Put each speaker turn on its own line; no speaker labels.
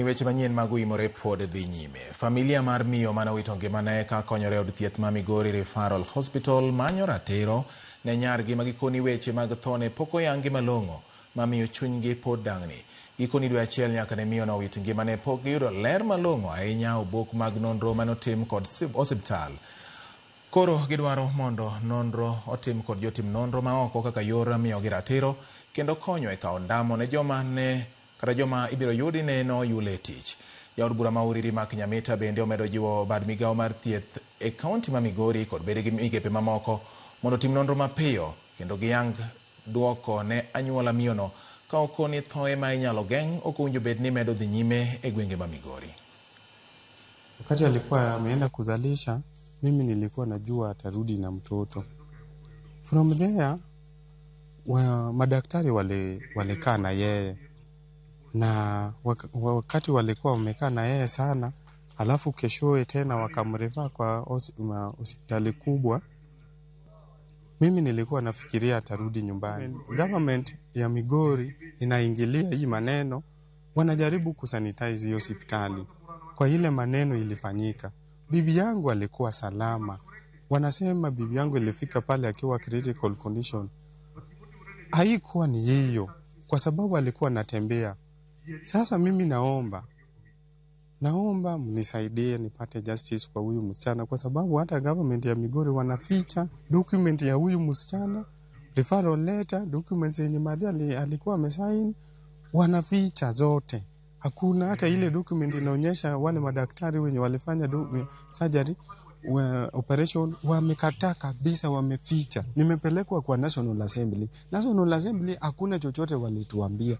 Weche manyien mag oimore pod dhi nyime. Familia mar miyo mane owito ngimane ka konyore e od thieth ma Migori Referral Hospital manyo ratiro ne nyargi ma gikoni weche mag thone pok oyangi malong'o mamiyo chunygi pod dang'ni. Gikoni dwe achiel nyaka ne miyono owit ngimane pok giyudo ler malong'o ahinya obok mag nonro mane otim kod osiptal. Koro gidwaro mondo nonro otim kod jotim nonro ma oko kaka yor miyogi ratiro kendo konyo e kawo ndamo ne joma ne kata joma ibiro yudi ne noyule e tich. Jaod bura ma Uriri Mark Nyamita bende omedo jiwo bad migawo mar thieth e kaunti ma Migori kod bede gi migepe mamoko mondo otim nonro mapiyo kendo giyang duoko ne anyuola miyono ka okoni thoe ma inyalo geng' ok owinjo bed ni medo dhi nyime e gwenge ma Migori.
Wakati alikuwa ameenda kuzalisha, mimi nilikuwa najua atarudi na mtoto. From there madaktari walikaa na yeye na wakati walikuwa wamekaa na yeye sana, alafu keshowe tena wakamrefer kwa hospitali kubwa. Mimi nilikuwa nafikiria atarudi nyumbani. Government ya Migori inaingilia hii maneno, wanajaribu kusanitize hiyo hospitali kwa ile maneno ilifanyika. Bibi yangu alikuwa salama, wanasema bibi yangu ilifika pale akiwa critical condition. Haikuwa ni hiyo, kwa sababu alikuwa anatembea. Sasa mimi naomba mnisaidie nipate justice kwa huyu msichana, kwa sababu hata government ya Migori wanaficha document ya huyu msichana, referral letter, documents yenye madhi alikuwa amesign, wanaficha zote. Hakuna hata ile document inaonyesha wale madaktari wenye walifanya surgery operation, wamekataa kabisa, wameficha. Nimepelekwa kwa National Assembly. National Assembly hakuna chochote walituambia.